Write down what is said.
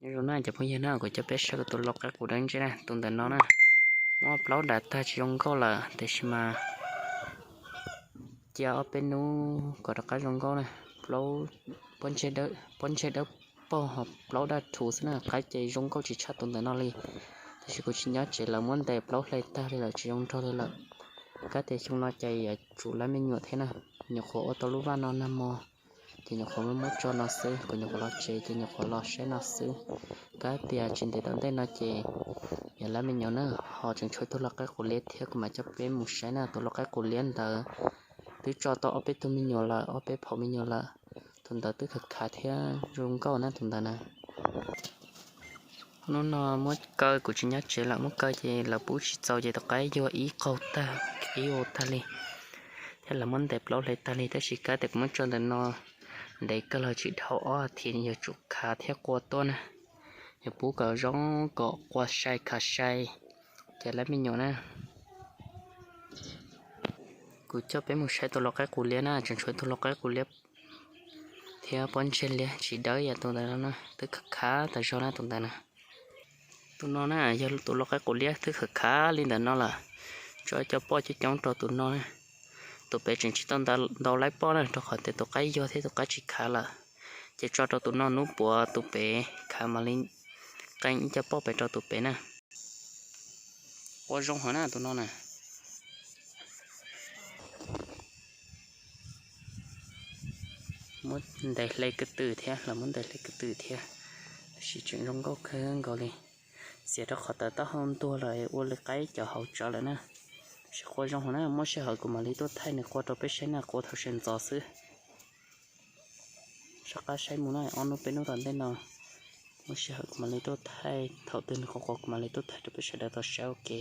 Nyob zoo na cov phooj ywg na, kuv coj peb saib kuv tus lau qaib qus dawb ntseb na, tus ntawm no na. Muab plaub dam tag tsis zoo nkauj lawm, tiam sis mas cia ob peb hnub kom rov qab zoo nkauj na. Plaub, pob ntseg dawb paug ho plaub daj rhuv xwb na, qaib ces zoo nkauj tsis tshaj tus ntawm no li. Tiam sis kuv tsis nyob tsev, lawv muab ntes plaub hle tag li lawm, tsis zoo nrog li lawm. Kab tias xyoo no ces yuav tsum lab me nyuam thiab na, nyuam qhuav ua tau lub vaj no nag hmo, ces nyuam qhuav muab tso no xwb, kuv nyuam qhuav los tsev ces nyuam qhuav los saib no xwb. Kab tias tsis ntev tom ntej no ces yuav lab me nyuam na. Ho tseem tshuav tus lau qaib qus liab thiab, kuv mam coj peb mus saib na. Tus lau qaib qus liab ntawd twb tso tau ob peb tug me nyuam lawm, ob peb phaum me nyuam lawm. Tus ntawd twb khav khav thiab zoo nkauj na tus ntawd na. Hnub no muab kaw, kuv tsis nyob tsev lawm, muab kaw ces lawv pub tsis txaus ces tus qaib yuag ib qaug tag, ib ua tag li, thiab lawv muab ntes plaub hle tag li. Tab sis kab tias kuv muab tso ntawm no ntev kawg los tsis dhau ob thiv yuav tsum khav thiab qua tuaj na. Yuav pub kom zoo, kom qua sai khav sai, ces lab me nyuam na. Kuv coj peb mus saib tus lau qaib qus liab na, tseem tshuav tus lau qaib qus liab thiab pob ntseg liab tsis dawb yam tus ntawd no na, twb khav khav tas zog na tus ntawd na. Tus no na yog tus lau qaib qus liab twb khav khav li ntawm no lawm, tso cov poj coob coob rau tus no na. Tus pem tseem tsis tau ntau laib poj na, rau qhov tias tus qaib yuag thiab tus qaib tsis khav lawm, ces tso rau tus no, hnub puav tus pem khav mam li qee ib co poj pem rau tus pem na. Qua zoo heev na tus no na. Muab ntes hle ko tw thiab, lawv muab ntes hle ko tw thiab, tab sis tseem zoo nkauj kawg nkaus li. Xiam rau qhov tawv taub hau ntuag lawm, ua li qaib cov hauv tsawv lawm na. Tab sis qua zoo heev na, muaj sij hawm kuv mam li tuaj thaij nws qua rau peb saib na, qua thaum sawv ntxov xwb. Soj qab saib mus na, ob hnub peb hnub tom ntej no, muaj sij hawm kuv mam li tuaj thaij, thaum twg nws qua qua kuv mam li tuaj thaij rau peb sawv daws tau saib ua ke.